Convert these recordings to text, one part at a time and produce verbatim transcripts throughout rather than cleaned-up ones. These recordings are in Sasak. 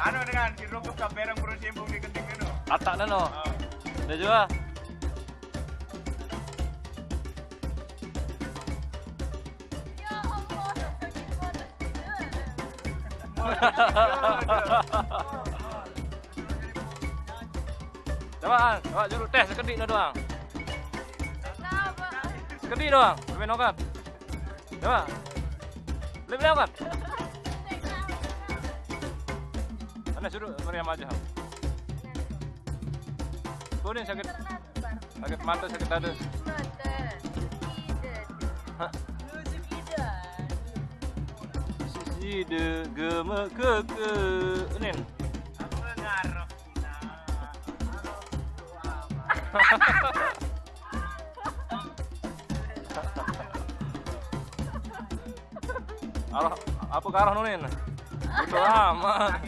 Anu dengan si Rukuk ka bereng burung simbung di genting anu. Atak nano. Oh. Dia juga. Ya Allah, sakit banget. Coba, Ang, coba juru teh sekedik no doang. Kenapa? Sekedik doang, main nokat. Coba. Boleh, boleh, Kak? Mana suruh meriam aja. Kuning sakit, sakit mata, sakit dada. Hah? Sisi de geme keke. Nen. Arah, apa ke arah nunin? Itu lama.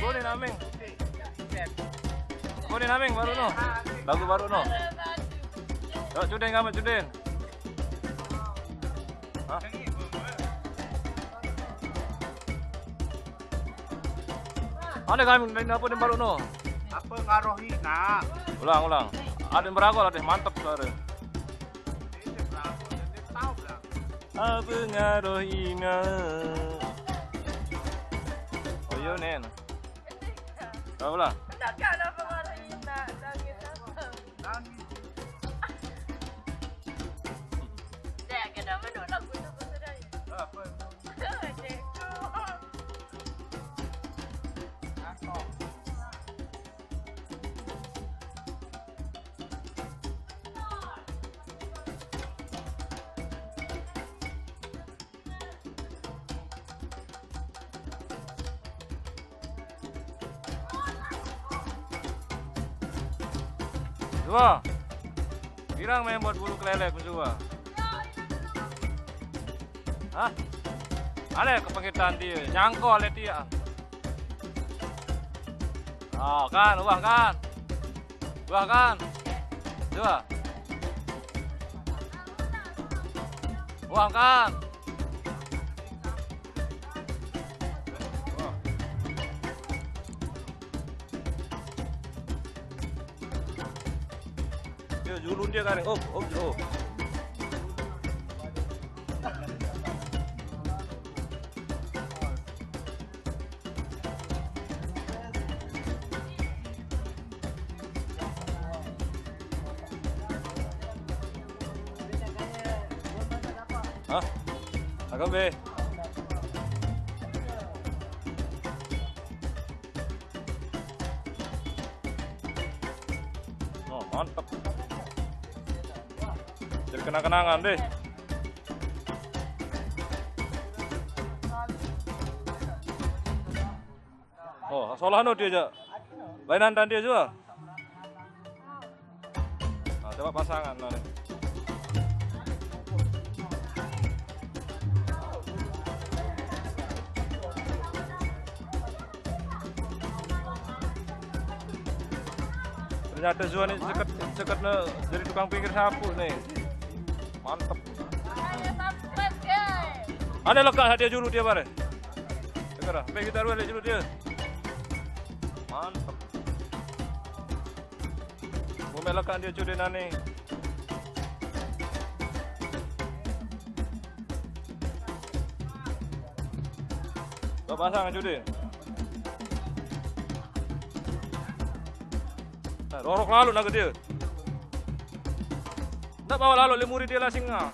Boleh nameng. Boleh nameng baru no. Lagu baru no. Yuk, Cudin, kamu Cudin. Hah? Ada kami dari apa yang baru no? Apa ngarohina? Ulang, ulang. Ada yang beragol, ada yang mantap suara. Ini beragol, dia tahu beragol. Apa ngarohina? Oh, iya, Nen. Tahu lah. Enggak, enggak ada apa ngarohina. Nangis apa? Nangis. Dek, kenapa dulu lagu itu sudah ya? Apa? Dek. Dua. Girang main buat bulu kelelek dua. Hah? Ale kepengitan dia, nyangko ale dia. Oh, kan, wah kan. Wah kan. Dua. Wah kan. Wah. Dia julun dia kan. Oh, oh, oh. Hah? Agak be. Oh, mantap. Jadi kenang-kenangan deh. Oh, solah no dia aja. Lain andan dia juga. Nah, coba pasangan no nih. Ternyata Zuan ini ceket, ceket ne jadi tukang pinggir sapu nih. Mantep. Ada lekat hadiah juru dia bare. Dengar ah, sampai kita ruang juru dia. Mantep. Mau melekan dia cude nani. Kau pasang cude. Nah, rorok lalu nak dia. Ndak bawa lalu lemuri dia lah singa.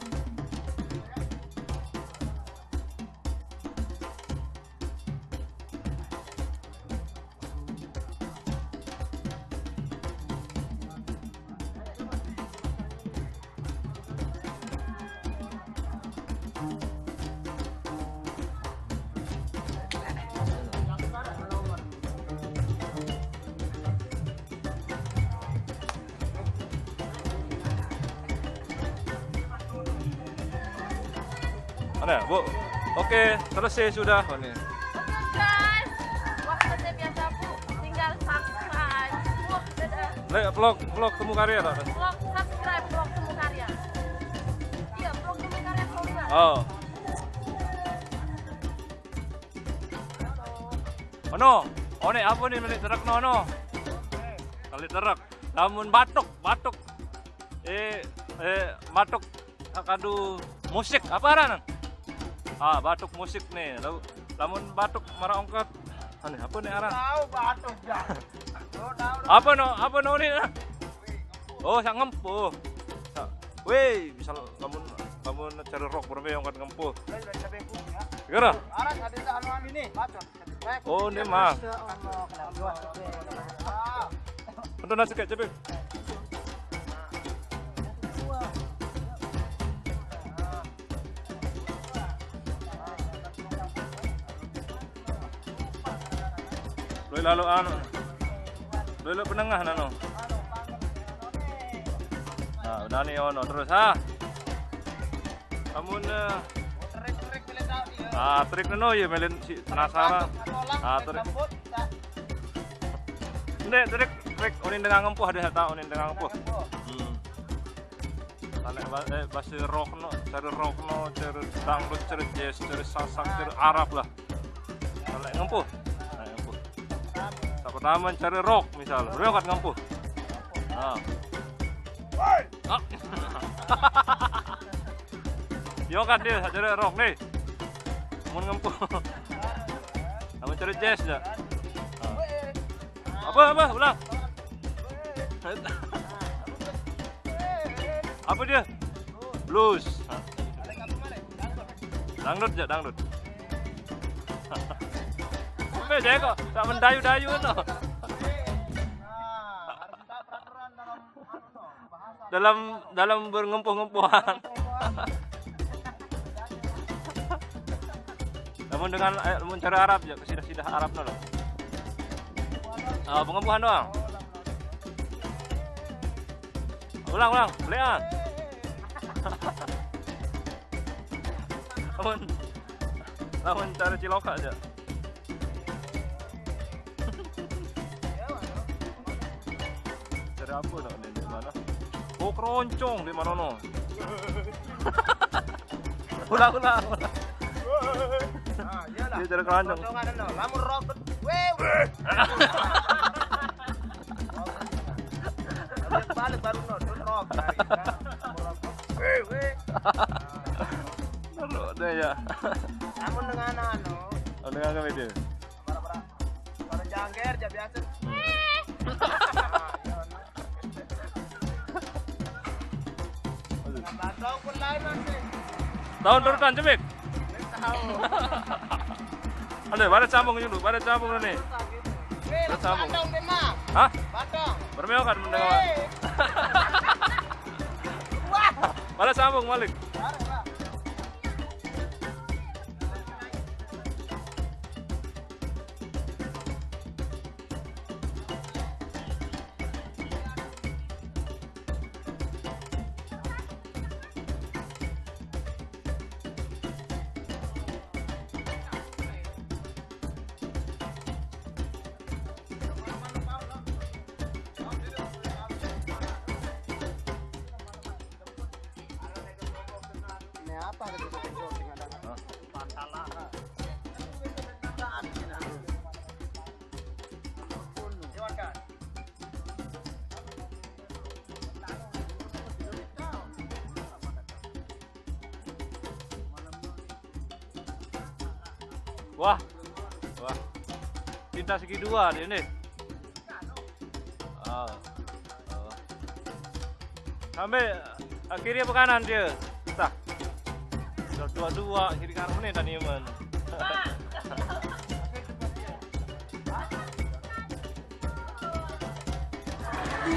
Mana, Bu? Oke, selesai sudah. Oh, ini. Oke, guys. Waktu saya biasa, Bu. Tinggal Lek vlog, vlog Temu Karya ta? Vlog, subscribe vlog Temu Karya. Iya, vlog Temu Karya vlog. Oh. Ono, one apa nih milik truk no, no? Milik truk. Lamun batuk, batuk. Eh, eh, batuk. Kadu musik apa aran? Ah, batuk musik nih. Lalu lamun batuk maraq ongkot. Ane apa nih aran? Tahu batuk ya. Lo tahu. Apa no? Apa no nih? Oh, saq ngempuh. Saq, weh, misal lamun, lamun cara rock bermain ongkot ngempuh. Gara? Aran ada tak anu ini, bacot. Oh, ini mah. Untuk nasi kayak cepet. Lui lalu anu. Lui lalu penengah nano. Nah, udah nih ono terus ha. Kamu nih. Ah, trik neno ya melin si penasaran. Ah, trik. Nek trik, trik unin dengan ngempuh ada tak unin dengan ngempuh. Hmm. Kalau ba-, eh, bahasa rock no, cari rock no, cari dangdut, cari jazz, cari sasak, cari Arab lah. Kalau ngempuh, nah, ngempuh. Tak pertama cari rock misal, rock kan ngempuh. Nah. Ah. Yo kan dia cari rock nih. Mun ngempuh. Kamu cari jazz ya. Ah. Apa, apa? Ulang. Apa dia? Blues. Dangdut ya, dangdut. Apa ya kok tak mendayu-dayu no. Dalam, dalam berngempuh-ngempuhan. Namun dengan, eh, mun cara Arab ya, kesidah-sidah Arab no. Ah, pengempuhan doang. Ulang, ulang, belian. Lamun, lamun cara cilok aja. Cara apa nak ni, di mana? Oh, keroncong di mana no? Ulang, ulang, ulang. Nah, iyalah. Dia cara keroncong. Keroncongan no. Lamun roket. Weh, weh. Balik baru no, terus roket. Lamun roket. Weh, weh. Terus deh ya. Namun dengan anu. Oh, dengan kami dia. Para-para. Para jangger, ja biasa. Tahu turutan, Cemik? Tahu. Ada, pada sambung dulu, pada sambung nih. Pada sambung. Batang memang. Hah? Batang. Bermeo kan mendengar. Wah. Pada sambung, Malik. Ini apa? Hah? Wah. Wah. Cinta segidua dia ni. Oh. Oh. Sampai, ah, kiri apa kanan dia? Entah. Dua-dua, kiri kanan mana tadi, man?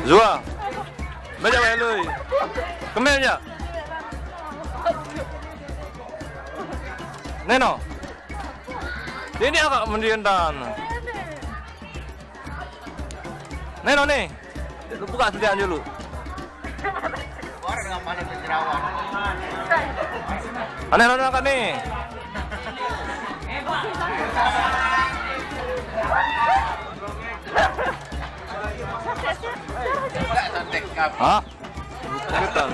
Zua. Baca bae lui. Kemel nya. Neno. Ini agak mendian dan. Neno nih. Lu buka sediaan dulu. Aneh, aneh, angkat nih. Hah? Bukan.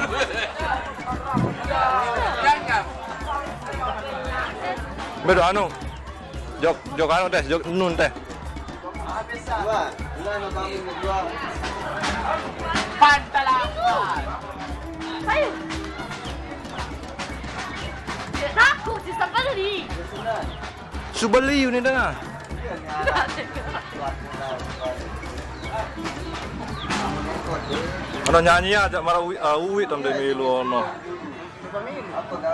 Beda anu. Jok, jok anu teh, jok nun teh. Dua, dua anu kami dua. Pantalahan. Ayo. Aku si Sabali. Subali ini tengah. Ono nyanyi aja marah uwi, ah, uwi tam demi lu ono.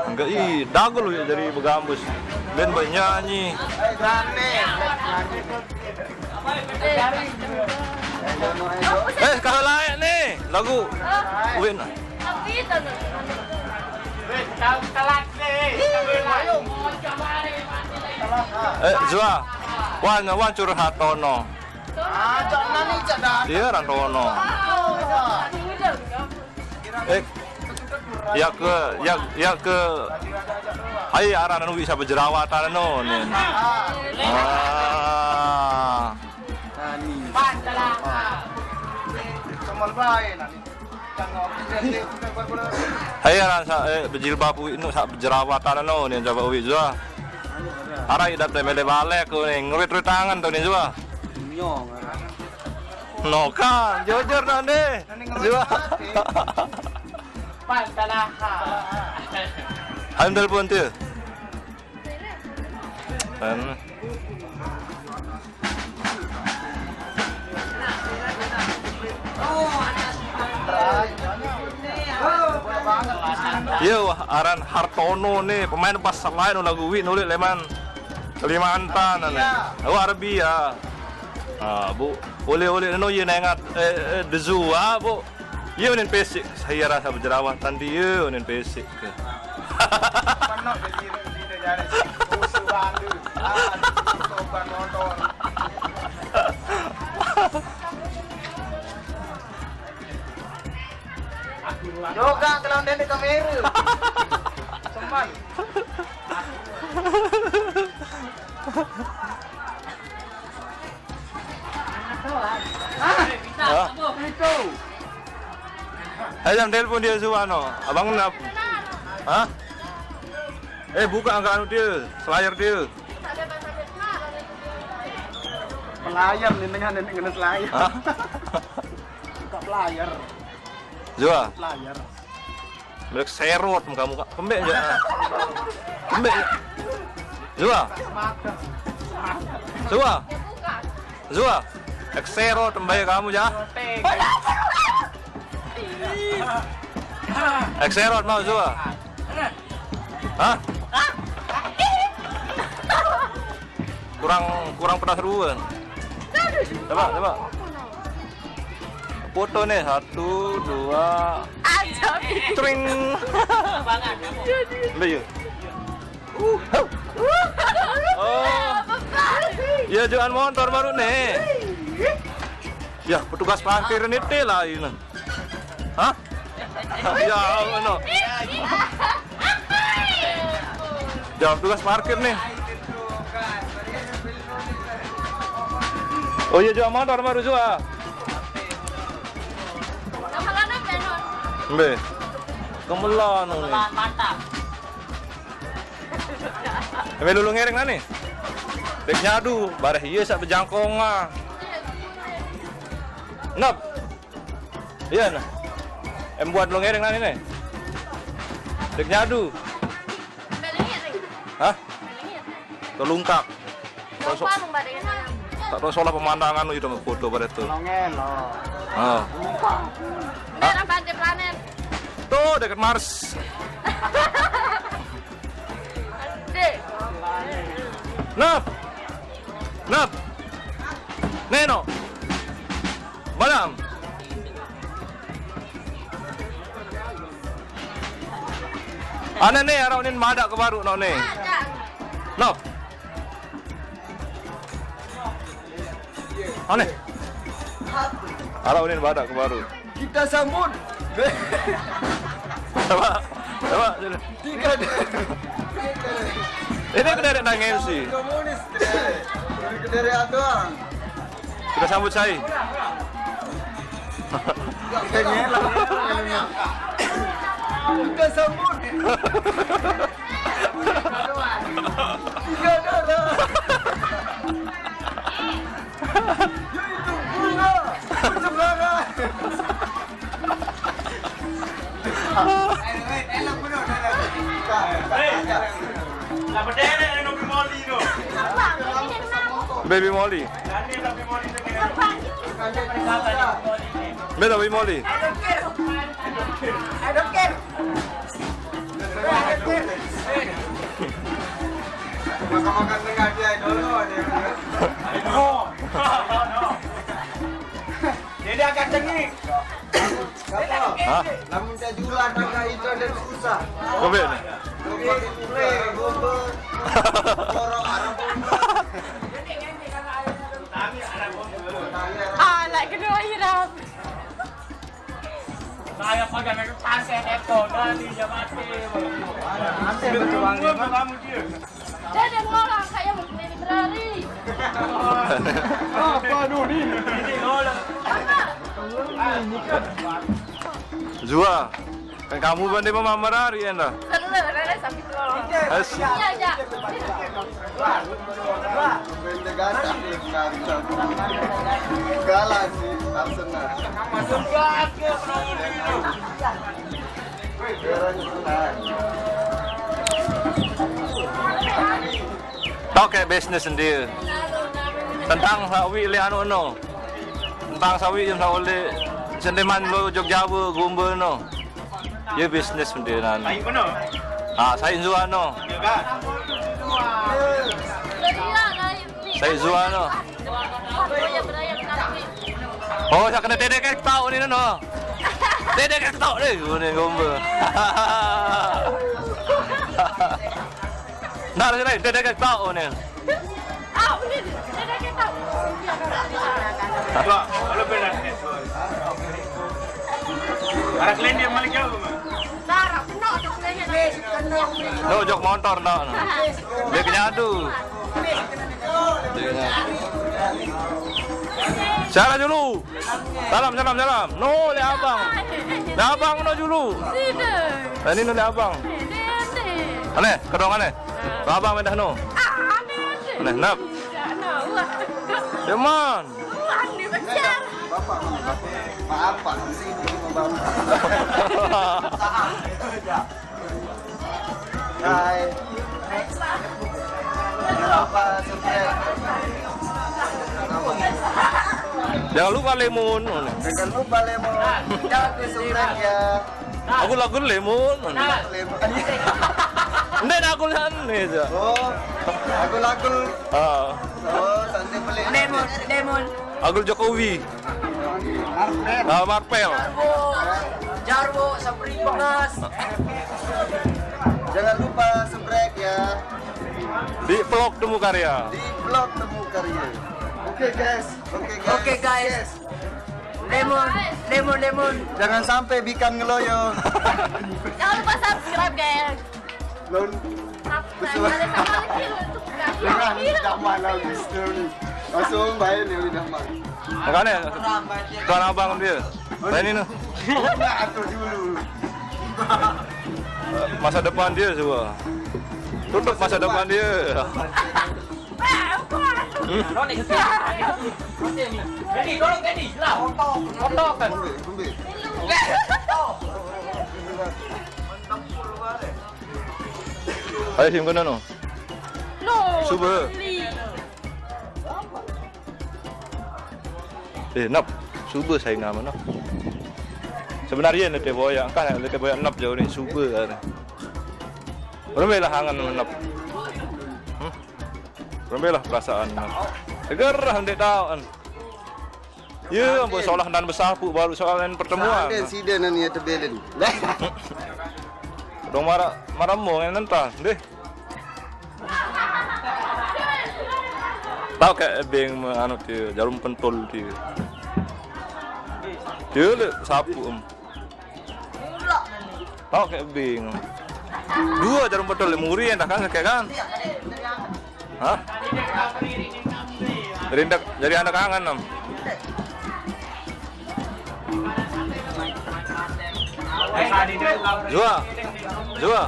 Enggak, ih, dagel ya dari begambus. Ben banyak nyanyi. Eh, kau layak nih lagu. Win. Eh, Zua. Wan, wan curhat tono. Dia orang tono. Eh, ya ke, ya, ya ke. Hai, aran anu bisa berjerawatan anu nih. Ah. Nani. Hai, aran sa, eh, berjilbab wi nu sa berjerawatan anu nih coba wi Zua. Arai dap mele balek ku nih, ngerit tangan tuh nih Zua. Nyong. No kan, jujur no nih. Zua. Pantalaha. Hai, telepon tuh. Kan. Iya, wah, aran Hartono nih, pemain pas lain lagu wi nulis leman Kalimantan nih. Oh, Arabia. Ah, Bu, oleh-oleh no iya nengat, eh, eh, dezua, Bu. Iya, unin pesik. Saya rasa berjerawat tadi, iya, unin pesik. Penuh di sini, di sini jari. Musuh bandu. Ah, di sini korban motor. Joga kalau ndek kamera. Seman. Hah? Ayo, jam telepon dia suruh ano. Abang kenapa? Hah? Eh, buka angka anu dia, selayar dia. Pelayar nih, dengan, dengan selayar. Hah? Buka pelayar. Zua. Pelayar. Mereka serot muka-muka. Kembek aja. Kembek. Zua. Zua. Zua. Ek serot kembek kamu ya. Ek serot mau Zua. Hah? Kurang, kurang pedas ruan. Coba, coba. Foto nih, satu, dua, tring. Ambil yuk. Oh. Ya, jangan motor baru nih. Ya, petugas parkir ini teh lah ini. Hah? Ya Allah, no. Jawab tugas parkir nih. Oh iya, jual motor baru jual. Mbe. Kemelan nih. Mantap. Mbe lulu ngereng nih. Dek nyadu, bareh iya sak bejangkong ah. Nop. Iya nah. Em buat lo ngereng nani nih. Dek nyadu. Hah? Tolungkak. Tak tahu soal pemandangan itu foto pada tuh. Ngelo. Ah. Merah pantai planet. Tuh dekat Mars. Dek. Nop. Nop. Neno. Malam. Ane nih, arau nin madak ke baru no nih. Nop. Ane. Arau nin madak ke baru. Kita sambut. Coba, coba. Tiga dari. Ini kena ada nang M C. Komunis. Dari, dari Atuang. Kita sambut saya. Udah sambut. Tiga darah. Yaitu bunga pencembaran. Baby Molly. Baby Molly. Makan-makan tengah dia dulu, dia. Jadi agak cengik. Hah? Lamun saya jualan juga itu ada susah. Kau beli? Kau pakai juga, gobel. Borok, arang gobel. Ah, like kedua hiram. Saya pakai merek Pansen Eco, dari dia mati. Aneh, aneh, betul, Bang. Kamu dia. Dia ada orang kayak mau berlari. Apa tu ni? Ini orang. Apa? Zua, kan kamu banding sama Marari, enda? Seru, ada sampai tolong. Iya, iya. Galak sih, Arsenal. Tau kayak bisnis sendiri. Tentang sawi le anu no. Tentang sawi yang sawi le seniman lo Jogja be gumbe no. Ye bisnis sendiri nan. Sai mano? Ah, sai zua no. Sai zua no. Oh, saya kena tedek tau ni no. Tedek tau deh, ni gumbe. Nah, lain tedek tau ni. Ah, boleh. Ada kita. Kalau beda. Arah kalian dia malik jauh, Mak. Nah, arah penuh tu kalian. No, jok motor no. Dia kena adu. Salah dulu. Salam, salam, salam. No, le abang. Le abang no dulu. Sini. Ini no le abang. Ini, ini. Aneh, kedong aneh. Abang medah no. Ah, aneh, aneh. Aneh, nap. Cuman. Wah, ini besar. Bapak, bapak. Maaf, Pak. Di sini, Bapak. Hai. Jangan lupa subscribe. Jangan lupa lemon. Jangan lupa lemon. Jangan di subscribe ya. Aku lagu lemon. Lemon. Ndek, aku lihat ni aja. Oh, aku lagu. Ah. Oh, santai beli. Lemon, lemon. Agul Jokowi. Marpel. Ah, Marpel. Jarwo, Jarwo, Sapri Pegas. Jangan lupa subscribe ya. Di vlog Temu Karya. Di vlog Temu Karya. Oke, guys. Oke, guys. Oke, guys. Lemon, lemon, lemon. Jangan sampai bikan ngeloyo. Jangan lupa subscribe, guys. Lon. Dengan damai lagi story. Langsung main ya udah mah. Makanya tuan abang dia. Lain ini. Enggak atur dulu. Masa depan dia coba. Tutup masa depan dia. Roni, Roni, Roni, Roni, lah. Foto kan. Ayo, sim kena no. No. Suba. Eh, nap. Suba saya ngama nap. Sebenarnya ni teh boya, kan ni teh boya nap jauh ni suba kan. Belum lah hangan nap. Hmm? Berembelah perasaan. Tegar lah ndek tahu kan. Ya, ambo solah dan besapu baru soalan pertemuan. Sande side nan ya tebelen. Dong marah marah mo ngen nentah, deh. Tahu kayak beng anu dia, jarum pentol dia. Dia le sapu em. Tau kayak bingung. Dua jarum betul muri yang kan kayak kan? Hah? Jadi anak, jadi anak kangen em. Zua. Zua.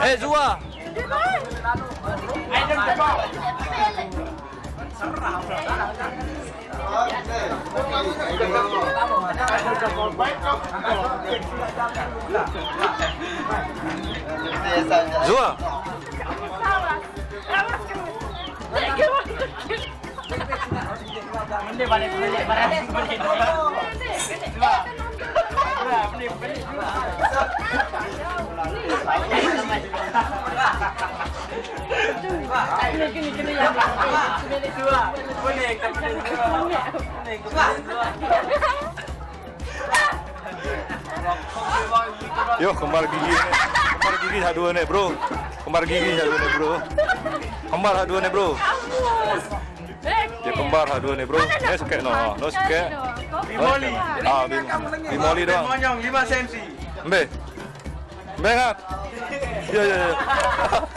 Eh, Zua. Zua. Yo, kembar gigi ni. Kembar gigi satu ni, bro. Kembar gigi satu ni, bro. Kembar satu ni, bro. Ya, kembar satu ni, bro. Ni sikit no. No sikit. Bimoli. Ah, bim-, bimoli doang. Monyong lima senti. Mbe. Mbe ngat. Ya, ya, ya.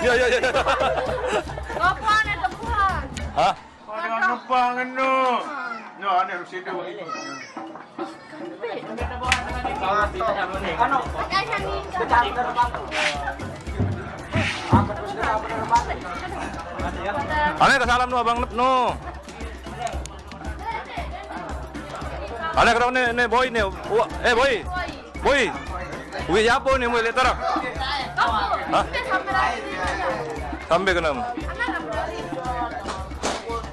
Ya, ya, ya, ya. Tepuan, tepuan. Hah? Ada numpang anu. No, anu situ. Ane ka salam no abang no. Ane ka ni, ni boy ni. Wa-, eh, boy. Boy. Wi apa ni mulai tara? Hah? Sampai ke nama?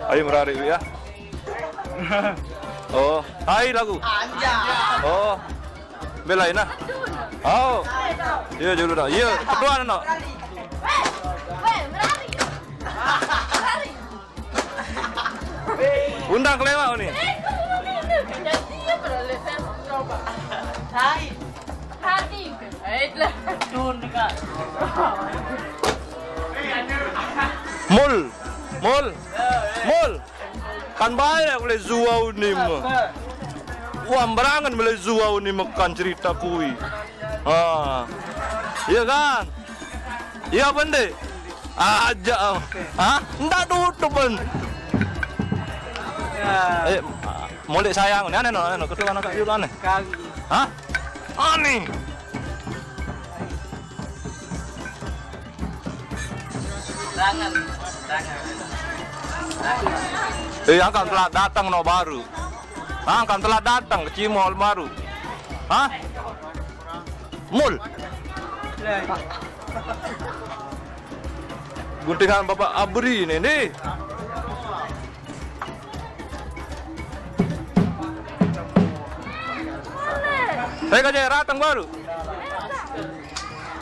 Ayo merari ya. Oh, hai lagu. Oh. Belain nah. Oh. Iya dulu dah. Iya, kedua no. Undang kelewat ni. Mul. Mul. Mul. Kan baik boleh zuau ni mah. Wah, berangan boleh zuau ni makan cerita kui. Ha. Iya kan? Iya bende. Aja. Ha? Ndak tutup pun. Eh, molek sayang ni ane no, ane no. Ketua anak yul ane. Ha? Ani. Eh, angkan telat datang no baru. Angkan telat datang ke Cimol baru. Hah? Mul. Guntingan Bapak Abri ni, ni. Saya kerja datang baru.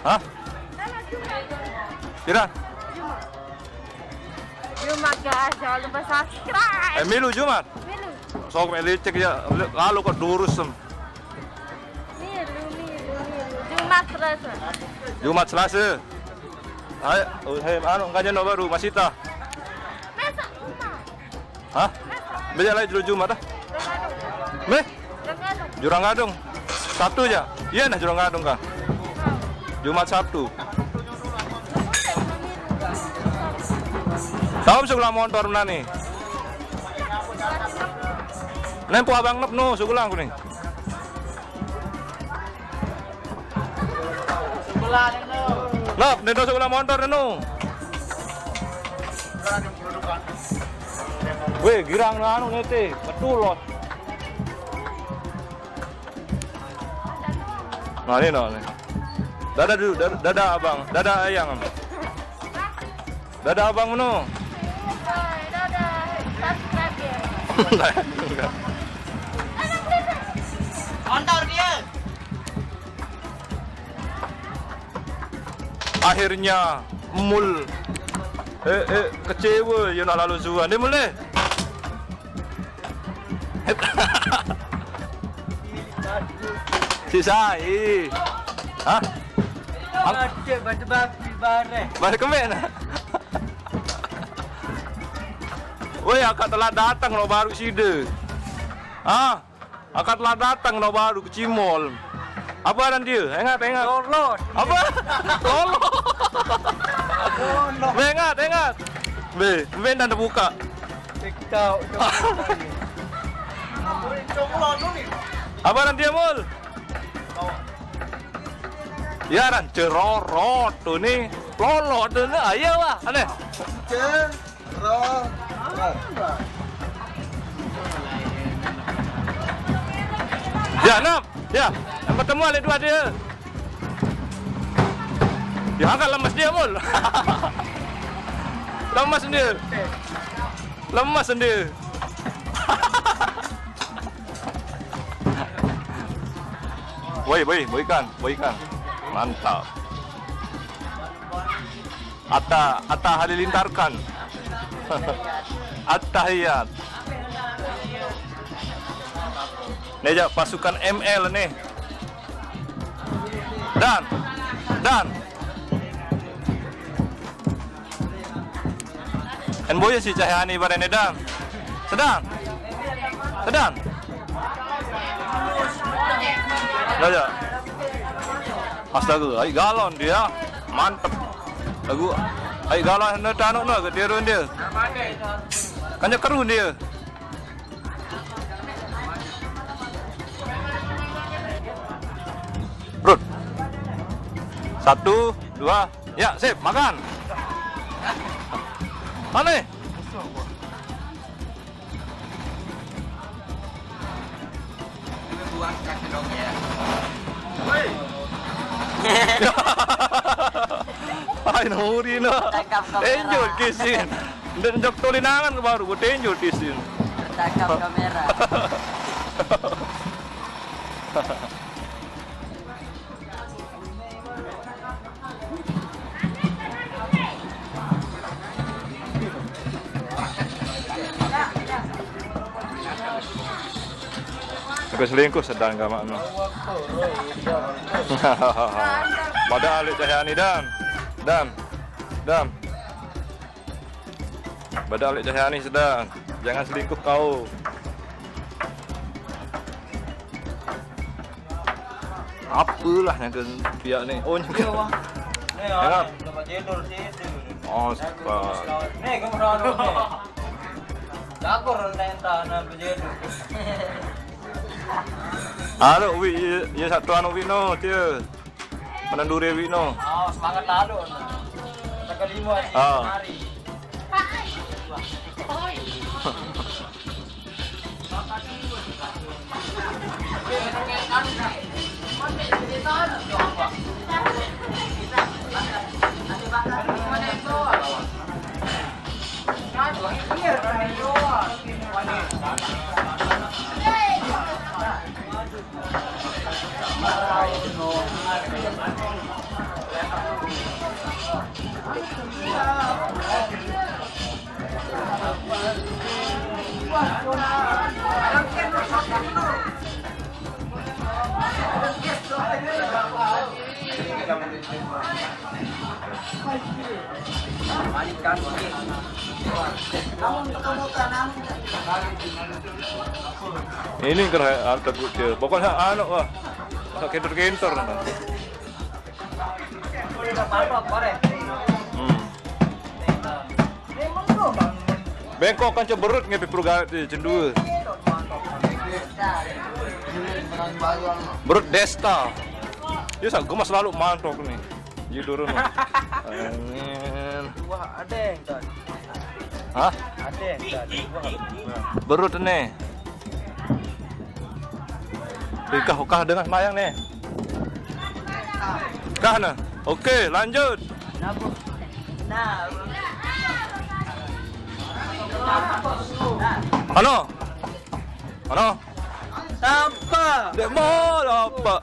Hah? Kira? Jumat guys, jangan lupa subscribe. Eh, milu Jumat. Milu. Sok meli cek ya, lalu kok durus sem. Milu, milu, milu. Jumat Selasa. Jumat Selasa. Hai, oh, hai, anu, enggak nyono baru, Masita. Besok Jumat. Hah? Besok. Bejak lagi dulu Jumat ah. Besok. Meh? Jurang Gadung. Sabtu aja. Iya nah Jurang Gadung kan. Jumat Sabtu. Tahu sebelah motor mana nih? Nempo abang nep no sebelah aku nih. Nep, nendo sebelah motor nendo. Weh, girang anu nete, betul loh. Nah, ini no, nih. Dadah dulu, dadah, dadah abang, dadah ayang. Dadah abang meno. Antar dia. Akhirnya mul eh, eh, kecewa ya nak lalu zuan. Dia mulai. Si Sai. Hah? Ada batu babi bareh. Bareh kemen. Woi, akak telah datang no baru sida. Ah, akak telah datang no baru ke Cimol. Apa aran dia? Ingat, ingat. Lolot. Apa? Lolot. Lolot. Be, ingat, ingat. Be, ben dah buka. TikTok. Apa aran dia, Mul? Ya, ran cerorot tu ni. Lolot tu ni. Ayo, wah. Aneh. Cerorot. Ya, nap. Ya. Yang bertemu ada dua dia. Ya, agak lemes dia, Mul. Lemes dia. Lemes dia. Woi, woi, woi kan, woi kan. Mantap. Atta, Atta Halilintarkan. Attahiyat. Ni aja pasukan M L ni. Dan, dan. En boya si Cahyani barene, Dan. Sedang. Sedang. Dah ya. Astaga, ai galon dia. Mantep. Lagu ai galon ne tanuk ne ke tiru dia. Kan dia keru dia. Rut. Satu, dua, ya, sip, makan. Aneh. Ai, nuri no. Tangkap kamera. Enjoy kisin. Ndak jok tulinangan ke baru, gue tenjol kisin. Tangkap kamera. Aku selingkuh sedang gak makna. Pada alik Cahyani, Dan. Dan. Dan. Beda Lek Cahyani sedang. Jangan selingkuh kau. Apalah yang ke pihak ni? Oh, yang ke. Iya, Bang. Ni, Tengok. Ni, tempat tidur situ. Oh, suka. Ni, kamu tahu ni. Jago rendah entah nak berjodoh. Halo, Wi, ya, ya satu anu Wi no, dia. Menanduri Wi no. Oh, semangat lalu. Tanggal lima hari. Ah. Hari. Ini kena harta kucil. Pokoknya anu lah. Masa kentor-kentor. Hmm. Bengkok kan ceberut ngepi peruga di cendua. Berut Desta. Ya, sa gua mah selalu mantok nih. Judul mah. Angin. Wah, ada yang tadi. Hah? Ada yang tadi. Wah. Berut nih. Ih, kah, kah dengan semayang nih. Kah nah. Oke, lanjut. Nah, Halo. Halo. Siapa? Dek mau apa?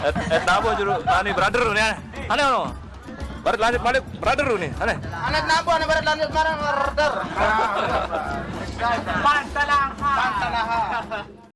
Et, et nabo juru tani brother ni. Aneh no. Barat lanjut balik brother ni. Aneh. Anak nabo, anak barat lanjut marang order. Pantalaha. Pantalaha.